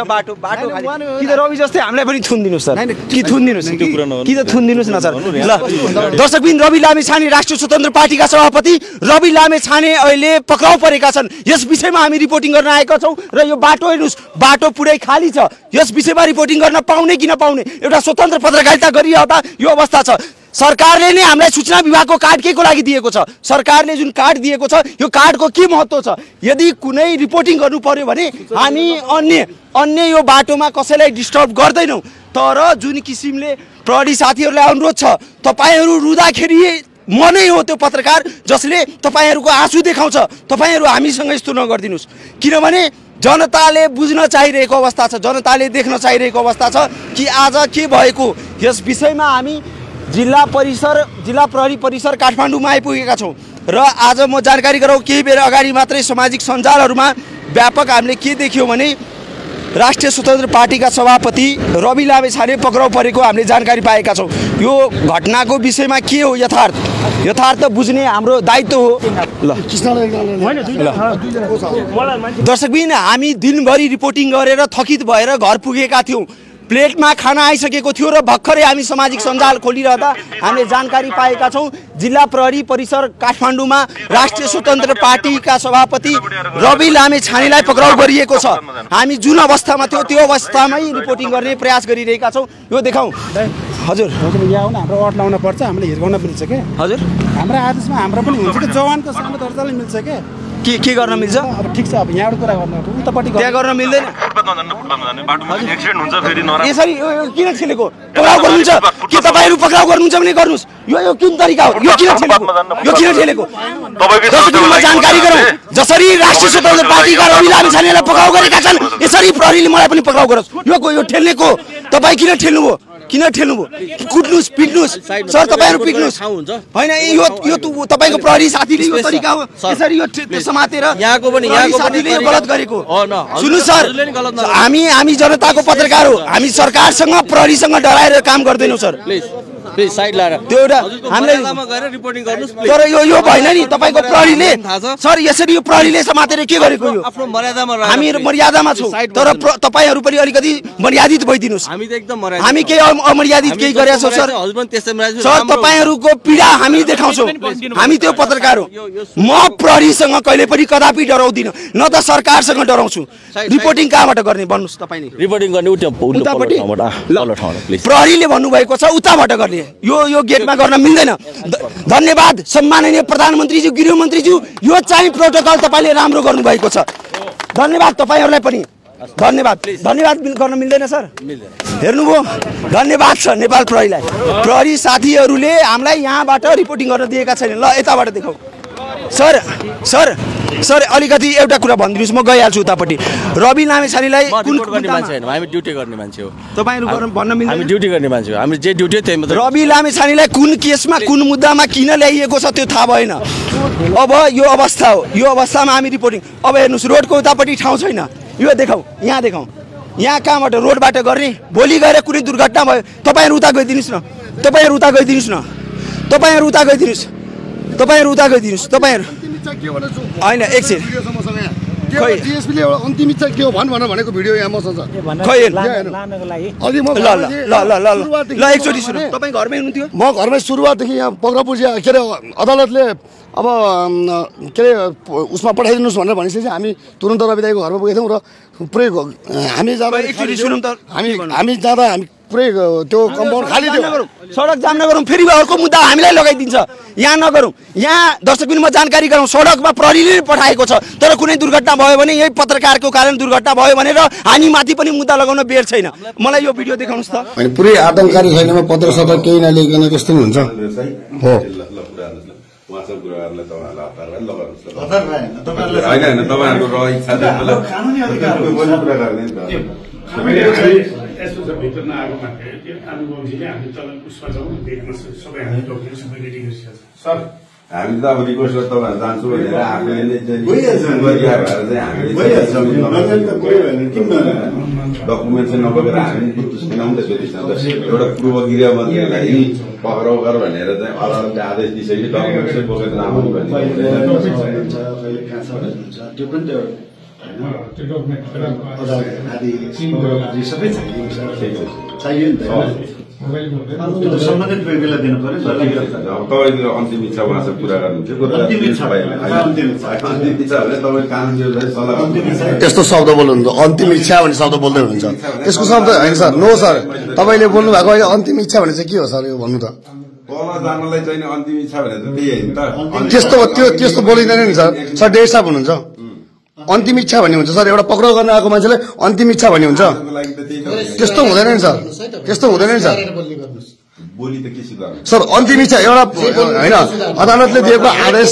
बाटो बाटो कि त रवि जस्तै हामीलाई पनि थुनिदिनुहोस् सर कि थुनिदिनुहोस् कि त थुनिदिनुहोस् न सर ल दर्शकबिन रवि लामेछाने राष्ट्रिय स्वतन्त्र पार्टीका सभापति रवि लामेछाने अहिले पक्राउ परेका छन् यस विषयमा हामी रिपोर्टिङ गर्न आएका छौँ र यो बाटो हेर्नुहोस् बाटो पुरै खाली छ यस विषयमा रिपोर्टिङ गर्न पाउने कि नपाउने एउटा स्वतन्त्र पत्रकारिता गरिरहँदा यो अवस्था छ सरकारले नै हामीलाई सूचना विभागको कार्ड के को लागि दिएको छ सरकारले जुन कार्ड दिएको छ यो कार्डको के महत्त्व छ यदि कुनै रिपोर्टिङ गर्नु पर्यो भने हामी अन्य यो बाटोमा कसैलाई डिस्टर्ब गर्दैनौँ तर जुन किसिमले प्रहरी साथीहरूलाई अनुरोध छ तपाईहरू रुँदाखेरि म नै हो त्यो पत्रकार जसले तपाईहरूको आँसु देखाउँछ तपाईहरू हामीसँग यस्तो नगरिदिनुहोस् किनभने जनताले बुझ्न चाहिरहेको अवस्था छ जनताले देख्न चाहिरहेको अवस्था छ कि आज के भएको यस विषयमा हामी जिल्ला प्रहरी परिसर काठमाडौँमा आइपुगेका छौँ र आज म जानकारी गराउँ केही बेर अगाडि मात्रै सामाजिक सञ्जालहरूमा व्यापक हामीले के देख्यौँ भने राष्ट्रिय स्वतन्त्र पार्टीका सभापति रवि लामेछाने पक्राउ परेको हामीले जानकारी पाएका छौँ यो घटनाको विषयमा के हो यथार्थ बुझ्ने हाम्रो दायित्व हो ल दर्शकबिन हामी दिनभरि रिपोर्टिङ गरेर थकित भएर घर पुगेका थियौँ प्लेटमा खाना आइसकेको थियो र भर्खरै हामी सामाजिक सञ्जाल खोलिरहँदा हामीले जानकारी पाएका छौँ जिल्ला प्रहरी परिसर काठमाडौँमा राष्ट्रिय स्वतन्त्र पार्टीका सभापति रवि लामेछानेलाई पक्राउ गरिएको छ हामी जुन अवस्थामा थियौँ त्यो अवस्थामै रिपोर्टिङ गर्ने प्रयास गरिरहेका छौँ यो देखाउँ हजुर यहाँ आउन हाम्रो अट लाउन पर्छ हामीले हिर्काउन मिल्छ के हजुर हाम्रो आदेशमा हाम्रो पनि हुन्छ कि जवानको सानो दर्जाले मिल्छ के गर्न मिल्छ अब ठिक छ अब यहाँबाट कुरा गर्नु उतापट्टि त्यहाँ गर्न मिल्दैन यसरी किन ठेलेको पक्राउ गर्नुहुन्छ के तपाईँहरू पक्राउ गर्नुहुन्छ भने गर्नुहोस् यो किन तरिका हो यो किन ठेलेको जानकारी गरौँ जसरी राष्ट्रिय स्वतन्त्र पार्टीका रवि लामेछानेलाई पक्राउ गरेका छन् यसरी प्रहरीले मलाई पनि पक्राउ गरोस् यो ठेल्नेको तपाईँ किन ठेल्नुभयो कुट्नुहोस् पिट्नुहोस् सर तपाईँहरू पिट्नुहोस् होइन यो तपाईँको प्रहरी साथीले यो तरिका हो यसरी यो समातेर यहाँको साथीले यो गलत गरेको सुन्नुहोस् सर हामी जनताको पत्रकार हो हामी सरकारसँग प्रहरीसँग डराएर काम गर्दैनौँ सर प्लिज साइड लाएर त्यो एउटा हामीले गएर रिपोर्टिङ गर्नुस् तर यो भएन नि तपाईको प्रहरीले सर यसरी यो प्रहरीले समातेर के गरेको यो आफ्नो मर्यादामा हामी मर्यादामा छौं तर तपाईहरु पनि अलिकति मर्यादित भइदिनुस् हामी त एकदम मर्यादित हामी के अमर्यादित केही गरेका छौं सर सर तपाईहरुको पीडा हामी देखाउँछौं हामी त्यो पत्रकार हो म प्रहरीसँग कहिले पनि कदापि डराउँदिन न त सरकारसँग डराउँछु रिपोर्टिङ कहाँबाट गर्ने भन्नुस् तपाईले रिपोर्टिङ गर्ने उतापट्टि ल प्लिज प्रहरीले भन्नु भएको छ उताबाट गर्ने यो गेटमा गर्न मिल्दैन धन्यवाद सम्माननीय प्रधानमन्त्रीज्यू गृहमन्त्रीज्यू यो चाहिँ प्रोटोकल तपाईले राम्रो गर्नु भएको छ धन्यवाद तपाईहरुलाई पनि धन्यवाद गर्न मिल्दैन सर मिल्दैन हेर्नुभयो धन्यवाद छ नेपाल प्रहरीलाई प्रहरी साथीहरुले हामीलाई यहाँबाट रिपोर्टिङ गर्न दिएका छैनन् ल यताबाट देखाऊ सर अलिकति एउटा कुरा भनिदिनुस् म गइहाल्छु उतापट्टि रवि लामेछानेलाई कुन मान्छे हैन हामी ड्युटी गर्न मान्छे हो तपाईहरु भन्न मिल्दैन हामी ड्युटी गर्ने मान्छे हो हामी जे ड्युटी हो त्यही मात्र रवि लामेछानेलाई कुन केसमा कुन मुद्दामा किन ल्याइएको छ त्यो थाहा भएन अब यो अवस्था हो यो अवस्थामा हामी रिपोर्टिङ अब हेर्नुस् रोडको उतापट्टि ठाउँ छैन यो देखाऊ यहाँ कहाँबाट रोडबाट गर्ने भोलि गएर कुनै दुर्घटना भयो तपाईहरु उता गइदिनुस् न तपाईहरु उता गइदिनुस् हैन एकछिन खै जीएसपीले अन्तिम इच्छा के हो भनेको भिडियो यहाँ मसँग छ खै लानको लागि अलि म ल एकचोटी सुन्नु तपाई घरमै हुनुहुन्थ्यो म घरमै सुरुवातदेखि यहाँ पक्राउ के अरे अदालतले अब के अरे उसमा पठाइदिनुस् भनेर भनेपछि हामी तुरुन्त रवि दाइको घरमा पुगेको थियौँ र पुरै हामी जाँदा एकचोटी सुनौँ त हामी जाँदा हामी पुरै त्यो कम्पाउन्ड खाली थियो सडक जाम नगरौँ फेरि अर्को मुद्दा हामीलाई लगाइदिन्छ यहाँ नगरौँ यहाँ दर्शकबिन म जानकारी गराउँ सडकमा प्रहरीले पठाएको छ तर कुनै दुर्घटना भयो भने यही पत्रकारको कारण दुर्घटना भयो भनेर हामी माथि पनि मुद्दा लगाउन बेर छैन मलाई यो भिडियो देखाउनुस् त अनि पुरै आतंककारी छैनमा पत्र सत्र केही नलेखिकन त्यस्तो हुन्छ हो यस्तो भित्र नआएको मान्छे अनुगमजीले हामी तल उसमा जाउँ देख्न सबै हामी डक्टर सबै रेडी गरिसकेका छौँ सर हामी त अब रिक्वेस्ट तपाईहरु जान्छु भनेर आफैले नै डकुमेन्ट चाहिँ नबोकेर हामी सुनाउँ त फेरि एउटा पूर्व गृह मन्त्रीलाई पक्राउ गर भनेर चाहिँ अदालतले आदेश दिइसक्यो डकुमेन्ट चाहिँ बोकेर नआउनु भन्ने त्यो पनि त्यो डकुमेन्ट सबै चाहियो नि त सम्बन्धित व्यक्तिलाई दिनु पर्यो। तपाईँको अन्तिम इच्छा उहाँसँग कुरा गर्नुहुन्छ त्यस्तो शब्द बोल्नुहुन्छ अन्तिम इच्छा भन्ने शब्द बोल्दै हुनुहुन्छ त्यसको शब्द होइन सर। नो सर तपाईँले बोल्नु भएको अहिले अन्तिम इच्छा भने चाहिँ के हो सर यो भन्नु त तल जानलाई चाहिँ अन्तिम इच्छा भनेर त्यही होइन त त्यस्तो बोलिँदैन नि सर। सर डेढ साहब हुनुहुन्छ अन्तिम इच्छा भन्ने हुन्छ सर। एउटा पक्राउ गर्न आएको मान्छेले अन्तिम इच्छा भन्ने हुन्छ त्यस्तो हुँदैन नि सर। त्यस्तो हुँदैन नि सर। सर अन्तिम इच्छा एउटा होइन अदालतले दिएको आदेश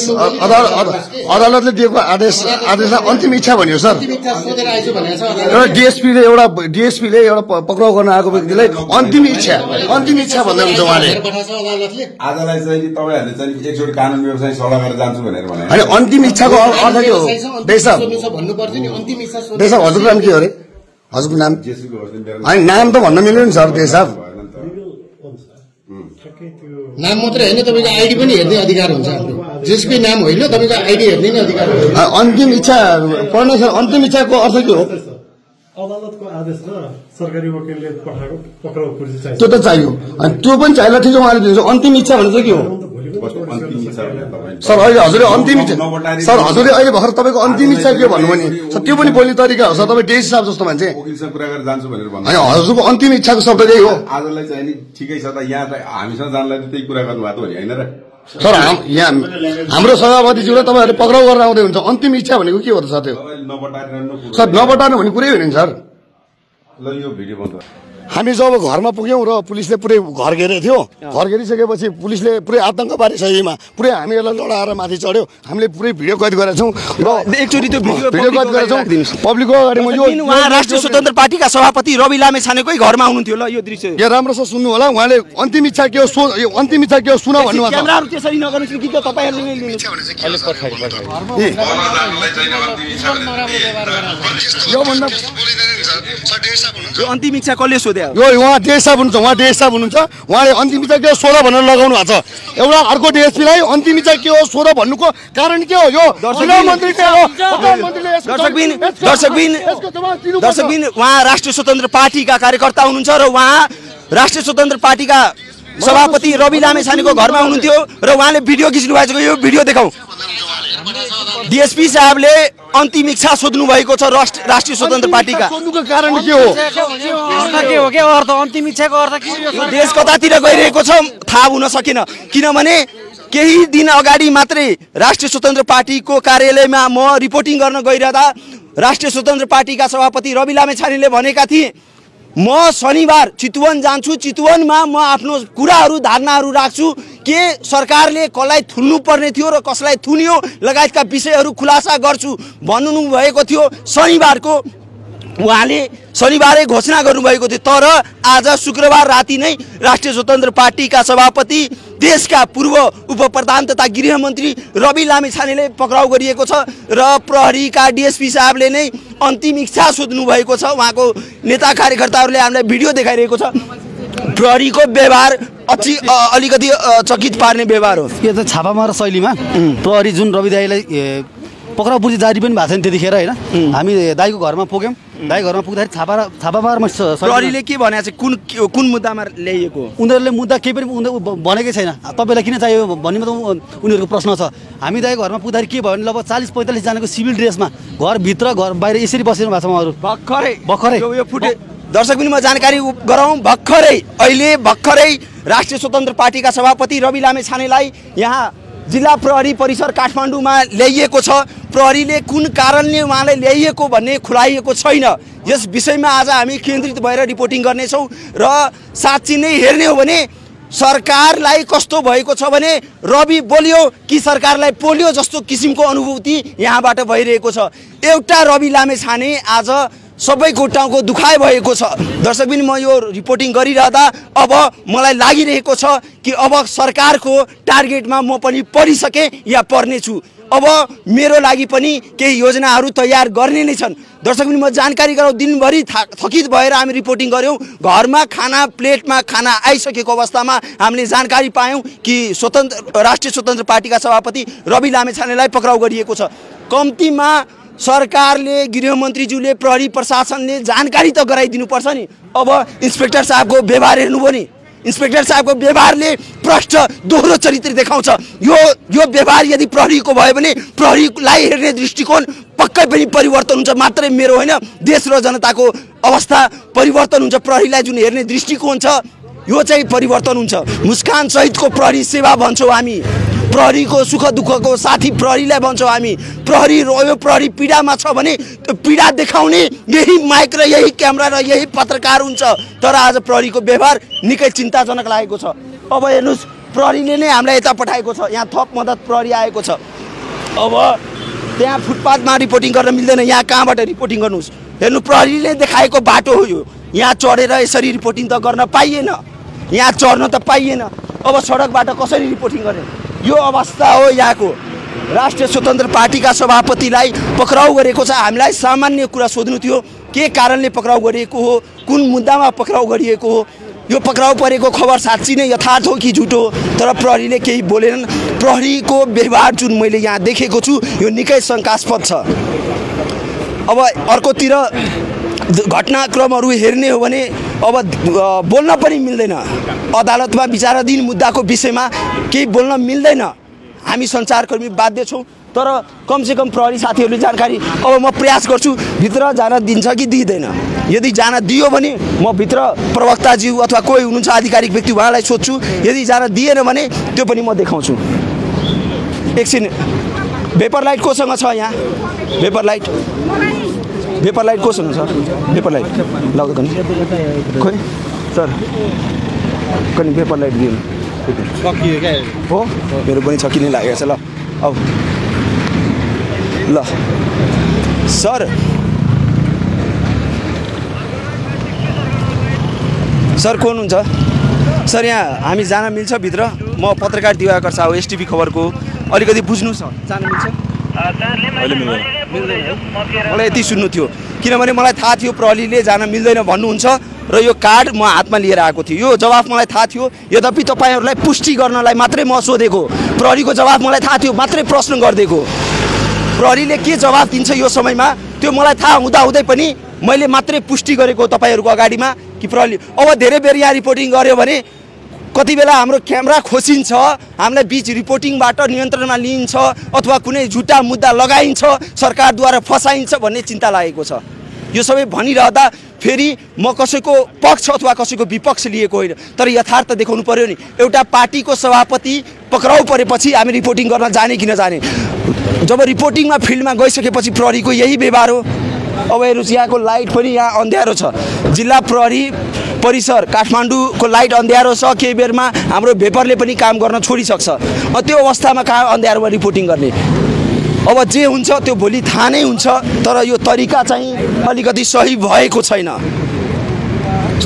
अदालतले दिएको आदेशलाई अन्तिम इच्छा भन्यो सर। एउटा डिएसपीले एउटा पक्राउ गर्न आएको व्यक्तिलाई अन्तिम इच्छा भन्दै हुन्छ उहाँले। आजलाई चाहिँ तपाईँहरूले चाहिँ एकचोटि कानुन व्यवसाय सल्लाह गरेर जान्छु भनेर भने होइन अन्तिम इच्छाको अर्थ के हो देश साहब? हजुरको नाम के हो अरे? हजुरको नाम होइन नाम त भन्न मिल्यो नि सर देश साहब। नाम मात्रै होइन तपाईँको आइडी पनि हेर्ने अधिकार हुन्छ हाम्रो। जसकै नाम होइन तपाईँको आइडी हेर्ने नै अधिकार हुन्छ। अन्तिम इच्छा पढ्न सर अन्तिम इच्छाको अर्थ के हो? अदालतको आदेश र सरकारी वकिलले पठाएको पक्राउ पुर्जी चाहिन्छ। त्यो त चाहियो अनि त्यो पनि चाहिला ठिक उहाँले दिन्छ। अन्तिम इच्छा भने चाहिँ के हो सर? अहिले हजुरले अन्तिम इच्छा सर हजुरले अहिले भर्खर तपाईँको अन्तिम इच्छा के भन्नुभयो नि सर? त्यो पनि बोल्ने तरिका हो सर। तपाईँ डेस साहब जस्तो मान्छे वकिलसँग कुरा गरेर जान्छु भनेर भन्नु होइन हजुरको अन्तिम इच्छाको शब्द त्यही हो। आजलाई चाहिँ नि ठिकै छ त यहाँ हामीसँग जानलाई त्यही कुरा गर्नुभएको हो होइन र सर? यहाँ हाम्रो सभापतिज्यूलाई तपाईँहरूले पक्राउ गरेर आउँदै हुन्छ अन्तिम इच्छा भनेको के हो त सर? त्यो सर नबटार्नु भन्ने कुरै होइन सर। ल यो भिडियो बन्द हामी जब घरमा पुग्यौँ र पुलिसले पुरै घर घेरेको थियो। घर घेरिसकेपछि पुलिसले पुरै आतंक पारिसकेमा पुरै हामीहरूलाई लडाएर माथि चढ्यो। हामीले पुरै भिडियो कैद गरेका छौँ र एकचोटि त्यो भिडियो कैद गरेका छौँ पब्लिकको अगाडि। उहाँ राष्ट्रिय स्वतन्त्र पार्टीका सभापति रवि लामेछानेकै घरमा आउनुहुन्थ्यो। ल यो दृश्य यहाँ राम्रोसँग सुन्नु होला। उहाँले अन्तिम इच्छा के हो अन्तिम इच्छा के हो सुन भन्नुभएको छ। क्यामेराहरु त्यसरी नगर्नुस् कि त तपाईहरुले लिनु यो अन्तिम इच्छा कसले सोध्यो? यो उहाँ डेस साहब हुनुहुन्छ। उहाँले अन्तिम इच्छा के हो सोध भनेर लगाउनु भएको छ। एउटा अर्को डिएसपीलाई अन्तिम इच्छा के हो सोध भन्नुको कारण के हो? यो दर्शकबिन उहाँ राष्ट्रिय स्वतन्त्र पार्टीका कार्यकर्ता हुनुहुन्छ र उहाँ राष्ट्रिय स्वतन्त्र पार्टीका सभापति रवि लामेछानेको घरमा हुनुहुन्थ्यो र उहाँले भिडियो खिच्नु भएको छ। यो भिडियो देखाउँ। डीएसपी साहबले अन्तिम इच्छा सोध्नु भएको छ राष्ट्रिय स्वतन्त्र पार्टीका। सोध्नुको कारण के हो? के अर्थ अन्तिम इच्छाको अर्थ के हो? देश कतातिर गइरहेको छ थाहा हुन सकेन। किनभने केही दिन अगाडि मात्रै राष्ट्रिय स्वतन्त्र पार्टीको कार्यालयमा म रिपोर्टिङ गर्न गइरहँदा राष्ट्रिय स्वतन्त्र पार्टीका सभापति रवि लामेछानेले भनेका थिए म शनिबार चितवन जान्छु, चितवनमा म आफ्नो कुराहरू धारणाहरू राख्छु, के सरकारले कसलाई थुन्नु पर्ने थियो र कसलाई थुन्यो लगायतका विषयहरू खुलासा गर्छु भन्नु भएको थियो। शनिबारको उहाँले शनिबारै घोषणा गर्नुभएको थियो। तर आज शुक्रबार राति नै राष्ट्रिय स्वतन्त्र पार्टीका सभापति देशका पूर्व उपप्रधान तथा गृहमन्त्री रवि लामेछानेले पक्राउ गरिएको छ र प्रहरीका डीएसपी साहबले नै अन्तिम इच्छा सोध्नु भएको छ। उहाँको नेता कार्यकर्ताहरूले हामीलाई भिडियो देखाइरहेको छ। प्रहरीको व्यवहार अलिकति चकित पार्ने व्यवहार हो। यो त छापामार शैलीमा प्रहरी जुन रवि दाईलाई पक्राउ पुर्जी जारी पनि भएको छैन त्यतिखेर होइन। हामी दाईको घरमा पुग्यौँ। दाई घरमा पुग्दाखेरि छापामारमा प्रहरीले के भनेको छ? कुन मुद्दामा ल्याइएको? उनीहरूले मुद्दा केही पनि भनेकै छैन। तपाईँलाई किन चाहियो भन्ने त उनीहरूको प्रश्न छ। हामी दाईको घरमा पुग्दाखेरि के भयो भने लगभग 40-45 जनाको सिभिल ड्रेसमा घरभित्र घर बाहिर यसरी बसिनु भएको छ उहाँहरू भर्खरै। यो फुटे दर्शक पनि म जानकारी गराउँ। भर्खरै राष्ट्रिय स्वतन्त्र पार्टीका सभापति रवि लामेछानेलाई यहाँ जिल्ला प्रहरी परिसर काठमाडौँमा ल्याइएको छ। प्रहरीले कुन कारणले उहाँलाई ल्याइएको भन्ने खुलाइएको छैन। यस विषयमा आज हामी केन्द्रित भएर रिपोर्टिङ गर्नेछौँ र साँच्चै नै हेर्ने हो भने सरकारलाई कस्तो भएको छ भने रवि बोलियो कि सरकारलाई पोलियो जस्तो किसिमको अनुभूति यहाँबाट भइरहेको छ। एउटा रवि लामेछाने आज सबैको टाउको दुखाइ भएको छ। दर्शक पनि म यो रिपोर्टिङ गरिरहँदा अब मलाई लागिरहेको छ कि अब सरकारको टार्गेटमा म पनि परिसकेँ या पर्नेछु। अब मेरो लागि पनि केही योजनाहरू तयार गर्ने नै छन्। दर्शक पनि म जानकारी गराउँ। दिनभरि थकित भएर हामी रिपोर्टिङ गऱ्यौँ। घरमा खाना प्लेटमा खाना आइसकेको अवस्थामा हामीले जानकारी पायौँ कि राष्ट्रिय स्वतन्त्र पार्टीका सभापति रवि लामेछानेलाई पक्राउ गरिएको छ। कम्तीमा सरकारले गृहमन्त्रीज्यूले प्रहरी प्रशासनले जानकारी त गराइदिनुपर्छ नि। अब इन्स्पेक्टर साहबको व्यवहार हेर्नुभयो नि, इन्स्पेक्टर साहबको व्यवहारले प्रष्ट दोहोरो चरित्र देखाउँछ। यो व्यवहार यदि प्रहरीको भयो भने प्रहरीलाई हेर्ने दृष्टिकोण पक्कै पनि परिवर्तन हुन्छ। मात्रै मेरो होइन, देश र जनताको अवस्था परिवर्तन हुन्छ। प्रहरीलाई जुन हेर्ने दृष्टिकोण छ यो चाहिँ परिवर्तन हुन्छ। मुस्कान सहितको प्रहरी सेवा भन्छौँ हामी, प्रहरीको सुख दुःखको साथी प्रहरीलाई भन्छौँ हामी। प्रहरी रोयो, प्रहरी पीडामा छ भने त्यो पीडा देखाउने यही माइक र यही क्यामेरा र यही पत्रकार हुन्छ। तर आज प्रहरीको व्यवहार निकै चिन्ताजनक लागेको छ। अब हेर्नुहोस्, प्रहरीले नै हामीलाई यता पठाएको छ, यहाँ थप मद्दत प्रहरी आएको छ। अब त्यहाँ फुटपाथमा रिपोर्टिङ गर्न मिल्दैन, यहाँ कहाँबाट रिपोर्टिङ गर्नुहोस्? हेर्नु, प्रहरीले देखाएको बाटो हो यो। यहाँ चढेर यसरी रिपोर्टिङ त गर्न पाइएन, यहाँ चढ्न त पाइएन। अब सडकबाट कसरी रिपोर्टिङ गर्ने? यो अवस्था हो यहाँको। राष्ट्रिय स्वतन्त्र पार्टीका सभापतिलाई पक्राउ गरेको छ। हामीलाई सामान्य कुरा सोध्नु थियो, के कारणले पक्राउ गरिएको हो, कुन मुद्दामा पक्राउ गरिएको हो। यो पक्राउ परेको खबर साँच्ची नै यथार्थ हो कि झुटो हो? तर प्रहरीले केही बोलेनन्। प्रहरीको व्यवहार जुन मैले यहाँ देखेको छु यो निकै शङ्कास्पद छ। अब अर्कोतिर घटनाक्रमहरू हेर्ने हो भने अब बोल्न पनि मिल्दैन। अदालतमा विचाराधीन मुद्दाको विषयमा केही बोल्न मिल्दैन। हामी सञ्चारकर्मी बाध्य छौँ, तर कमसेकम प्रहरी साथीहरूले जानकारी। अब म प्रयास गर्छु भित्र जान दिन्छ कि दिँदैन। यदि जान दियो भने म भित्र प्रवक्ताज्यू अथवा कोही हुनुहुन्छ आधिकारिक व्यक्ति उहाँलाई सोध्छु। यदि जान दिएन भने त्यो पनि म देखाउँछु। एकछिन, भेपर लाइट कोसँग छ यहाँ? भेपर लाइट कोसँग छ? भेपर लाइट लगाउँदा नि खोइ सर, कनि भेपर लाइट दिनु सकियो क्या हो? मेरो पनि छ कि नै लागेको छ। ल अब ल सर, सर को हुनुहुन्छ? सर यहाँ हामी जान मिल्छ भित्र? म पत्रकार दिवाकर साहु, एसटिभी खबरको। अलिकति बुझ्नुहोस्, जान मिल्छ? मलाई यति सुन्नु थियो, किनभने मलाई थाहा थियो प्रहरीले जान मिल्दैन भन्नुहुन्छ र यो कार्ड म हातमा लिएर आएको थियो। यो जवाफ मलाई थाहा थियो, यद्यपि तपाईँहरूलाई पुष्टि गर्नलाई मात्रै म सोधेको। प्रहरीको जवाफ मलाई थाहा थियो, मात्रै प्रश्न गरिदिएको। प्रहरीले के जवाफ दिन्छ यो समयमा त्यो मलाई थाहा हुँदाहुँदै पनि मैले मात्रै पुष्टि गरेको तपाईँहरूको अगाडिमा कि प्रहरी। अब धेरै बेर यहाँ रिपोर्टिङ गर्यो भने कति बेला हाम्रो क्यामेरा खोसिन्छ, हामीलाई बिच रिपोर्टिङबाट नियन्त्रणमा लिइन्छ अथवा कुनै झुटा मुद्दा लगाइन्छ, सरकारद्वारा फसाइन्छ भन्ने चिन्ता लागेको छ। यो सबै भनिरहँदा फेरि म कसैको पक्ष अथवा कसैको विपक्ष लिएको होइन, तर यथार्थ देखाउनु पर्यो नि। एउटा पार्टीको सभापति पक्राउ परेपछि हामी रिपोर्टिङ गर्न जाने कि नजाने? जब रिपोर्टिङमा फिल्डमा गइसकेपछि प्रहरीको यही व्यवहार हो। अब हेर्नुहोस्, यहाँको लाइट पनि यहाँ अँध्यारो छ। जिल्ला प्रहरी परिसर काठमाडौँको लाइट अँध्यारो छ। केही बेरमा हाम्रो भेपरले पनि काम गर्न छोडिसक्छ। त्यो अवस्थामा कहाँ अँध्यारोमा रिपोर्टिङ गर्ने? अब जे हुन्छ त्यो भोलि थाहा नै हुन्छ, तर यो तरिका चाहिँ अलिकति सही भएको छैन।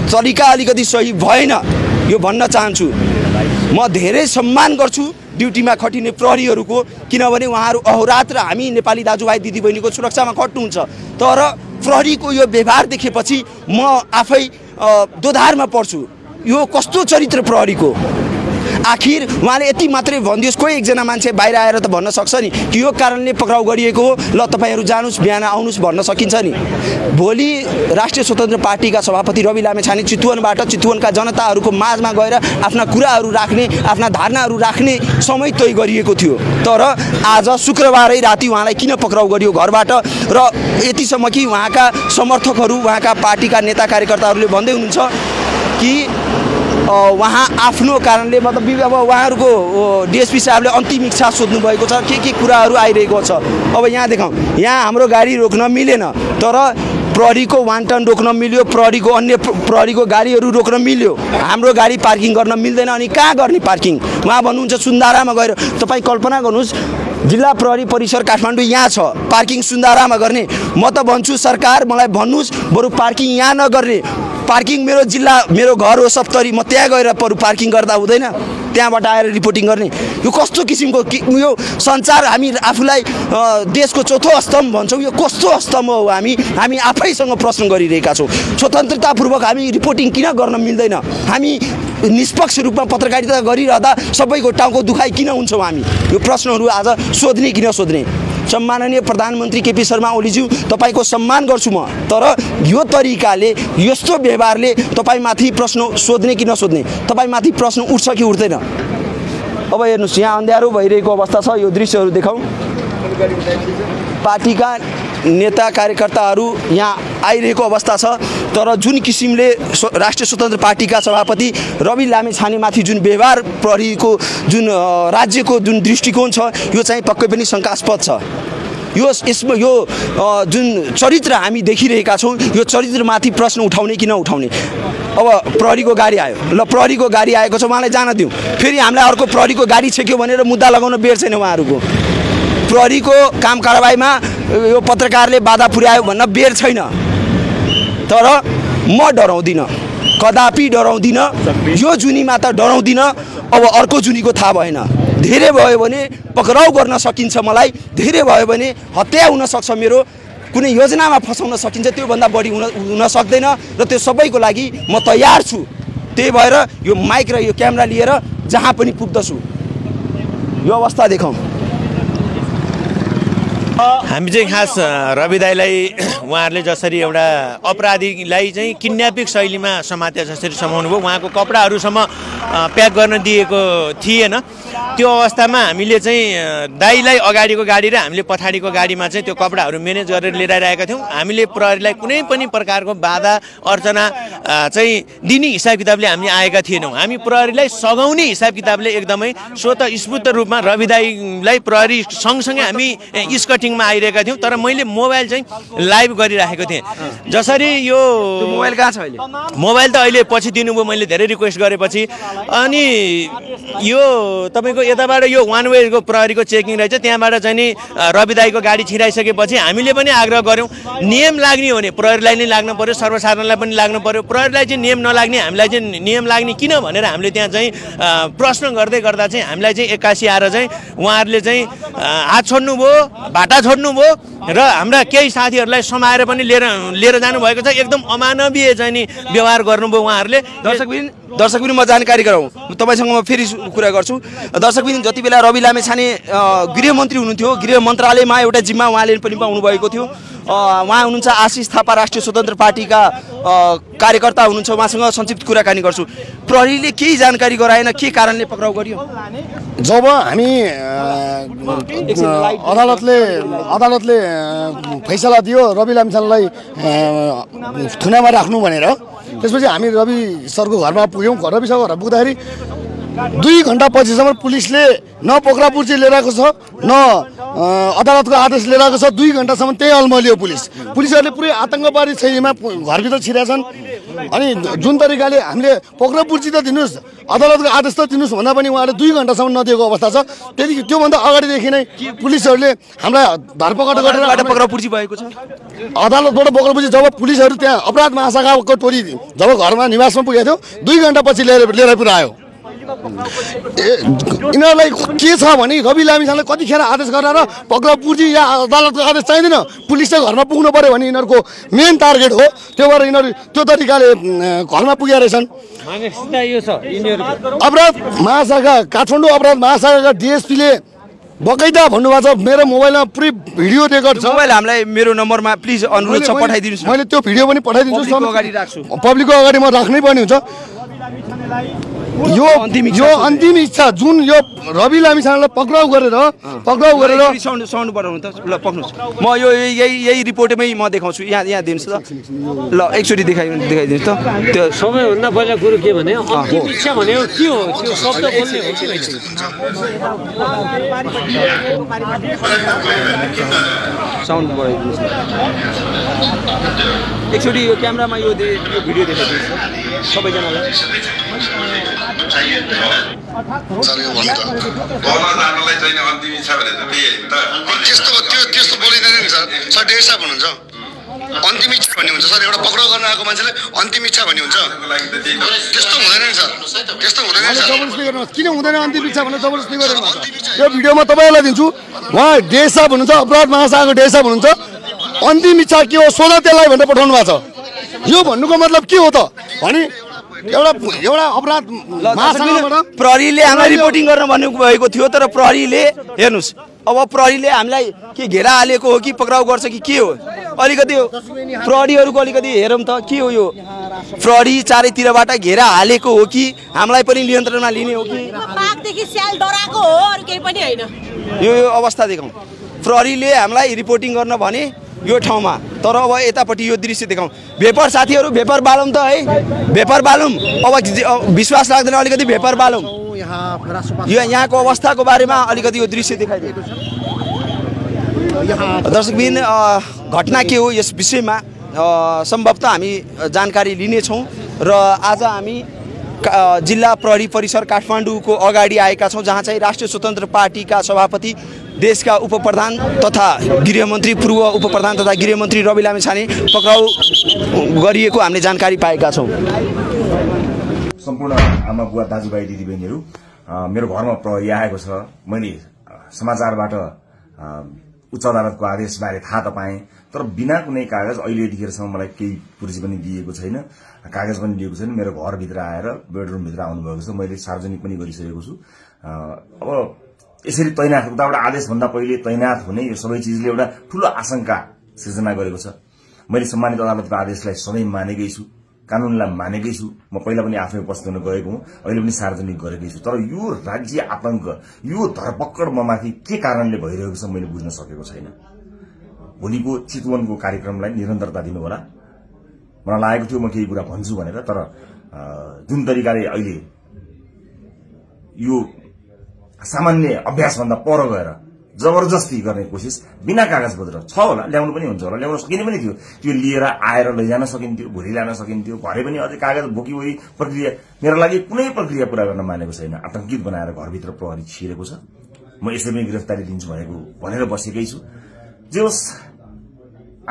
तरिका अलिकति सही भएन, यो भन्न चाहन्छु। म धेरै सम्मान गर्छु ड्युटीमा खटिने प्रहरीहरूको, किनभने उहाँहरू अहोरात्र हामी नेपाली दाजुभाइ दिदीबहिनीको सुरक्षामा खट्नुहुन्छ। तर प्रहरीको यो व्यवहार देखेपछि म आफै दोधारमा पर्छु। यो कस्तो चरित्र प्रहरीको? आखिर उहाँले यति मात्रै भनिदियोस्, कोही एकजना मान्छे बाहिर आएर त भन्न सक्छ नि कि यो कारणले पक्राउ गरिएको हो, ल तपाईँहरू जानुहोस् बिहान आउनुहोस् भन्न सकिन्छ नि। भोलि राष्ट्रिय स्वतन्त्र पार्टीका सभापति रवि लामेछाने चितवनबाट चितवनका जनताहरूको माझमा गएर आफ्ना कुराहरू राख्ने, आफ्ना धारणाहरू राख्ने समय तय गरिएको थियो। तर आज शुक्रबारै राति उहाँलाई किन पक्राउ गरियो घरबाट? र यतिसम्म कि उहाँका समर्थकहरू, उहाँका पार्टीका नेता कार्यकर्ताहरूले भन्दै हुनुहुन्छ कि वहाँ आफ्नो कारणले, मतलब अब उहाँहरूको डिएसपी साहबले अन्तिम इच्छा सोध्नु भएको छ, के कुराहरू आइरहेको छ। अब यहाँ देखाउँ, यहाँ हाम्रो गाडी रोक्न मिलेन, तर प्रहरीको वान टन रोक्न मिल्यो, प्रहरीको अन्य प्रहरीको गाडीहरू रोक्न मिल्यो। हाम्रो गाडी पार्किङ गर्न मिल्दैन, अनि कहाँ गर्ने पार्किङ? उहाँ भन्नुहुन्छ सुन्दारामा गएर। तपाईँ कल्पना गर्नुहोस्, जिल्ला प्रहरी परिसर काठमाडौँ यहाँ छ, पार्किङ सुन्दारामा गर्ने। म त भन्छु सरकार मलाई भन्नुहोस् बरु पार्किङ यहाँ नगर्ने, पार्किङ मेरो जिल्ला, मेरो घर हो सप्तरी, म त्यहाँ गएर बरु पार्किङ गर्दा हुँदैन? त्यहाँबाट आएर रिपोर्टिङ गर्ने? यो कस्तो किसिमको यो सञ्चार? हामी आफूलाई देशको चौथो स्तम्भ भन्छौँ, यो कस्तो स्तम्भ हो? हामी आफैसँग प्रश्न गरिरहेका छौँ। स्वतन्त्रतापूर्वक हामी रिपोर्टिङ किन गर्न मिल्दैन? हामी निष्पक्ष रूपमा पत्रकारिता गरिरहँदा सबैको टाउको दुखाइ किन हुन्छौँ हामी? यो प्रश्नहरू आज सोध्ने कि नसोध्ने? सम्माननीय प्रधानमन्त्री केपी शर्मा ओलीज्यू तपाईँको सम्मान गर्छु म, तर यो तरिकाले यस्तो व्यवहारले तपाईँमाथि प्रश्न सोध्ने कि नसोध्ने, तपाईँमाथि प्रश्न उठ्छ कि उठ्दैन। अब हेर्नुहोस्, यहाँ अँध्यारो भइरहेको अवस्था छ। यो दृश्यहरू देखाउँ। पार्टीका नेता कार्यकर्ताहरू यहाँ आइरहेको अवस्था छ, तर जुन किसिमले राष्ट्रिय स्वतन्त्र पार्टीका सभापति रवि लामेछानेमाथि जुन व्यवहार प्रहरीको जुन राज्यको जुन दृष्टिकोण छ, यो चाहिँ पक्कै पनि शङ्कास्पद छ। यसमा यो जुन चरित्र हामी देखिरहेका छौँ, यो चरित्रमाथि प्रश्न उठाउने कि नउठाउने। अब प्रहरीको गाडी आयो, ल प्रहरीको गाडी आएको छ, उहाँलाई जान दिउँ। फेरि हामीलाई अर्को प्रहरीको गाडी छेक्यो भनेर मुद्दा लगाउन बेर छैन उहाँहरूको। प्रहरीको काम कारबाहीमा यो पत्रकारले बाधा पुर्यायो भन्न बेर छैन। तर म डराउँदिनँ, कदापि डराउँदिनँ। यो जुनीमा त डराउँदिनँ, अब अर्को जुनीको थाहा भएन। धेरै भयो भने पक्राउ गर्न सकिन्छ, मलाई धेरै भयो भने हत्या हुन सक्छ, मेरो कुनै योजनामा फसाउन सकिन्छ, त्योभन्दा बढी हुन सक्दैन। र त्यो सबैको लागि म तयार छु। त्यही भएर यो माइक र यो क्यामेरा लिएर जहाँ पनि पुग्दछु। यो अवस्था देखाउँ। हामी चाहिँ खास रवि दाइलाई उहाँहरूले जसरी एउटा अपराधीलाई चाहिँ किडन्यापिङ शैलीमा समाते जसरी समाउनु भयो, उहाँको कपडाहरूसम्म प्याक गर्न दिएको थिएन। त्यो अवस्थामा हामीले चाहिँ दाइलाई अगाडिको गाडी र हामीले पछाडिको गाडीमा चाहिँ त्यो कपडाहरू म्यानेज गरेर लिएर आएका थियौँ। हामीले प्रहरीलाई कुनै पनि प्रकारको बाधा अर्चना चाहिँ दिने हिसाब किताबले हामी आएका थिएनौँ। हामी प्रहरीलाई सघाउने हिसाब किताबले एकदमै स्वतः स्फूर्त रूपमा रवि दाइलाई प्रहरी सँगसँगै हामी स्कटिङमा आइरहेका थियौँ। तर मैले मोबाइल चाहिँ लाइभ गरिराखेको थिएँ। जसरी यो मोबाइल कहाँ छ अहिले? मोबाइल त अहिले पछि दिनुभयो, मैले धेरै रिक्वेस्ट गरेपछि। अनि यो तपाईँको यताबाट यो वान वेको प्रहरीको चेकिङ रहेछ, त्यहाँबाट चाहिँ नि रवि दाइको गाडी छिराइसकेपछि हामीले पनि आग्रह गऱ्यौँ, नियम लाग्ने हो भने प्रहरीलाई नै लाग्नु पर्यो, सर्वसाधारणलाई पनि लाग्नु पर्यो। प्रहरीलाई चाहिँ नियम नलाग्ने, हामीलाई चाहिँ नियम लाग्ने किन भनेर हामीले त्यहाँ चाहिँ प्रश्न गर्दै गर्दा चाहिँ हामीलाई चाहिँ 81 आएर चाहिँ उहाँहरूले चाहिँ हात छोड्नुभयो, भाटा छोड्नुभयो र हाम्रा केही साथीहरूलाई समाएर पनि लिएर जानुभएको छ। एकदम अमानवीय चाहिँ नि व्यवहार गर्नुभयो उहाँहरूले। दर्शकबिन म जानकारी गराउँ, तपाईँसँग म फेरि कुरा गर्छु। दर्शकबिन, जति बेला रवि लामेछाने गृहमन्त्री हुनुहुन्थ्यो, गृह मन्त्रालयमा एउटा जिम्मा उहाँले पनि पाउनुभएको थियो। उहाँ हुनुहुन्छ आशिष थापा, राष्ट्रिय स्वतन्त्र पार्टीका कार्यकर्ता हुनुहुन्छ। उहाँसँग संक्षिप्त कुराकानी गर्छु। प्रहरीले केही जानकारी गराएन, के कारणले पक्राउ गरियो? जब हामी अदालतले फैसला दियो रवि लामेछानेलाई थुनामा राख्नु भनेर, त्यसपछि हामी रवि सरको घरमा पुग्यौँ। रवि सरको घर पुग्दाखेरि 2 घण्टा पछिसम्म पुलिसले न पक्रापुर्ची लिएर आएको छ, न अदालतको आदेश लिएर आएको छ। 2 घण्टासम्म त्यही अल्मलियो पुलिसहरूले पुरै आतङ्कवादी शैलीमा घरभित्र छिराछन्। अनि जुन तरिकाले हामीले पक्रापुर्ची त दिनुहोस्, अदालतको आदेश त दिनुहोस् भन्दा पनि उहाँले 2 घण्टासम्म नदिएको अवस्था छ। त्यति त्योभन्दा अगाडिदेखि नै पुलिसहरूले हामीलाई धरपकड गरेर पक्रापुर्ची भएको छ। अदालतबाट पक्रापुर्ची जब पुलिसहरू त्यहाँ अपराध महाशाखाको टोली जब घरमा निवासमा पुगेको थियो, 2 घण्टा पछि लिएर पुऱ्यायो। यिनीहरूलाई के छ भने रवि लामेछानेलाई कतिखेर आदेश गरेर पक्रापुर्ची या अदालतको आदेश चाहिँदैन, पुलिसले घरमा पुग्नु पर्यो भने यिनीहरूको मेन टार्गेट हो। त्यो भएर यिनीहरू त्यो तरिकाले घरमा पुगेका रहेछन्। अपराध महाशाखा, काठमाडौँ अपराध महाशाखाका डिएसपीले बकैदा भन्नुभएको छ। मेरो मोबाइलमा पुरै भिडियो रेकर्ड छ। मोबाइल हामीलाई मेरो नम्बरमा प्लिज अनुरोध छ, पठाइदिनुहोस्। मैले त्यो भिडियो पनि पठाइदिन्छु। पब्लिकको अगाडि म राख्नै पर्ने हुन्छ। यो अन्तिम इच्छा जुन यो रवि लामेछानेलाई पक्राउ गरेर साउन्ड बढाउनु त। ल पक्नुहोस्, म यो यही रिपोर्टमै म देखाउँछु। यहाँ दिनुहोस् त। ल एकचोटि देखाइदिनुहोस् त। त्यो सबैभन्दा पहिला कुरो के भने अन्तिम इच्छा भनेको के हो? त्यो शब्द बोल्ने हो कि होइन? साउन्ड बढाइदिनुहोस् एकचोटि। यो क्यामेरामा यो भिडियो देखाइदिनुहोस् सबैजनालाई। त्यस्तो बोलिँदैन नि सर डेढ साहब हुनुहुन्छ। अन्तिम इच्छा भन्ने हुन्छ सर, एउटा पक्राउ गर्न आएको मान्छेले अन्तिम इच्छा भन्ने हुन्छ। त्यस्तो हुँदैन नि सर, त्यस्तो हुँदैन नि सर। जबरजस्ती गर्नु किन हुँदैन? अन्तिम इच्छा भनेर जबरजस्ती गरेर यो भिडियोमा तपाईँलाई दिन्छु। उहाँ डेढ साहब हुनुहुन्छ, अपराध महाशाखाको डेढ साहब हुनुहुन्छ। अन्तिम इच्छा के हो सोध त्यसलाई भनेर पठाउनु भएको छ। यो भन्नुको मतलब के हो त भने एउटा अपराध महाशाखाबाट प्रहरीले हामीलाई रिपोर्टिङ गर्न भन्नुभएको थियो, तर प्रहरीले हेर्नुहोस् अब प्रहरीले हामीलाई के घेरा हालेको हो कि पक्राउ गर्छ कि के हो अलिकति प्रहरीहरूको अलिकति हेरौँ त के हो यो प्रहरी चारैतिरबाट घेरा हालेको हो कि हामीलाई पनि नियन्त्रणमा लिने हो कि बाघदेखि स्याल डराएको हो अरु केही पनि हैन यो अवस्था देखाउँ प्रहरीले हामीलाई रिपोर्टिङ गर्न भने यो ठाउँमा तर अब यतापट्टि यो दृश्य देखाउँ भेपर साथीहरू भेपर बालौँ त है भेपर बालौँ अब विश्वास लाग्दैन अलिकति भेपर बालौँ यो यहाँको अवस्थाको बारेमा अलिकति यो दृश्य देखाइदियो दर्शकबिन घटना के हो यस विषयमा सम्भवतः हामी जानकारी लिनेछौँ र आज हामी जिल्ला प्रहरी परिसर काठमाडौँको अगाडि आएका छौँ जहाँ चाहिँ राष्ट्रिय स्वतन्त्र पार्टीका सभापति देशका उपप्रधान तथा गृहमन्त्री पूर्व उपप्रधान तथा गृहमन्त्री रवि लामेछाने पक्राउ गरिएको हामीले जानकारी पाएका छौँ। सम्पूर्ण आमा बुवा दाजुभाइ दिदीबहिनीहरू मेरो घरमा प्रहरी आएको छ मैले समाचारबाट उच्च अदालतको आदेशबारे थाहा त पाएँ तर बिना कुनै कागज अहिले यतिखेरसम्म मलाई केही पुर्जी पनि दिएको छैन कागज पनि दिएको छैन मेरो घरभित्र आएर बेडरुमभित्र आउनुभएको छ मैले सार्वजनिक पनि गरिसकेको छु अब यसरी तैनाथ उताबाट आदेशभन्दा पहिले तैनाथ हुने यो सबै चिजले एउटा ठूलो आशंका सृजना गरेको छ मैले सम्मानित अदालतको आदेशलाई सधैँ मानेकै छु कानूनलाई मानेकै छु म पहिला पनि आफै उपस्थित हुन गएको हुँ अहिले पनि सार्वजनिक गरेकै छु तर यो राज्य आतंक यो धरपकड ममाथि के कारणले भइरहेको छ मैले बुझ्न सकेको छैन भोलिको चितवनको कार्यक्रमलाई निरन्तरता दिनु होला मलाई लागेको थियो म केही कुरा भन्छु भनेर तर जुन तरिकाले अहिले यो सामान्य अभ्यासभन्दा पर गएर जबरजस्ती गर्ने कोसिस बिना कागज पत्र छ होला ल्याउनु पनि हुन्छ होला ल्याउन सकिने पनि थियो त्यो लिएर आएर लैजान सकिन्थ्यो भोलि ल्याउन सकिन्थ्यो घरै पनि अझै कागज बोकी वही प्रक्रिया मेरो लागि कुनै प्रक्रिया पूरा गर्न मानेको छैन आतंकित बनाएर घरभित्र प्रहरी छिरेको छ म यसैमै गिरफ्तारी दिन्छु भनेर बसेकै छु जे होस्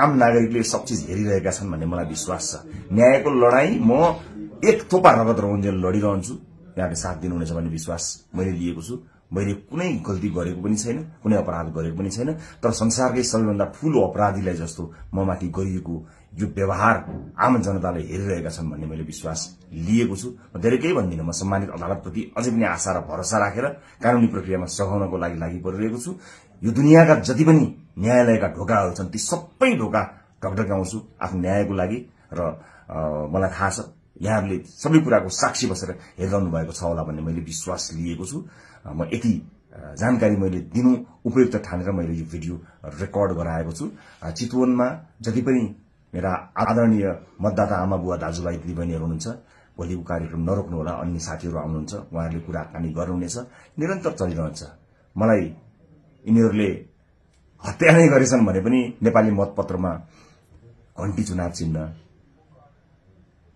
आम नागरिकले सब चिज हेरिरहेका छन् भन्ने मलाई विश्वास छ न्यायको लडाई म एक थोपा रगत रहुन्जेल लडिरहन्छु यहाँले साथ दिनुहुनेछ भन्ने विश्वास मैले लिएको छु मैले कुनै गल्ती गरेको पनि छैन कुनै अपराध गरेको पनि छैन तर संसारकै सबैभन्दा ठूलो अपराधीलाई जस्तो ममाथि गरिएको यो व्यवहार आम जनताले हेरिरहेका छन् भन्ने मैले विश्वास लिएको छु म धेरै केही भन्दिनँ म सम्मानित अदालतप्रति अझै पनि आशा र भरोसा राखेर कानूनी प्रक्रियामा सघाउनको लागि परिरहेको छु यो दुनियाँका जति पनि न्यायालयका ढोकाहरू छन् ती सबै ढोका ढकढकाउँछु आफ्नो न्यायको लागि र मलाई थाहा छ यहाँहरूले सबै कुराको साक्षी बसेर हेरिरहनु भएको छ होला भन्ने मैले विश्वास लिएको छु म यति जानकारी मैले दिनु उपयुक्त ठानेर मैले यो भिडियो रेकर्ड गराएको छु चितवनमा जति पनि मेरा आदरणीय मतदाता आमा बुवा दाजुभाइ दिदीबहिनीहरू हुनुहुन्छ भोलिको कार्यक्रम नरोक्नु होला अन्य साथीहरू आउनुहुन्छ उहाँहरूले कुराकानी गर्नुहुनेछ निरन्तर चलिरहन्छ मलाई यिनीहरूले हत्या नै गरेछन् भने पनि नेपाली मतपत्रमा घण्टी चुनाव चिन्ह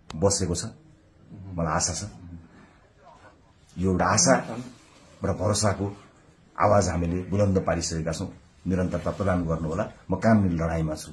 बसेको छ मलाई आशा छ यो एउटा आशा र भरोसाको आवाज हामीले बुलन्द पारिसकेका छौं निरन्तरता प्रदान गर्नु होला म कानुनी लडाईमा छु।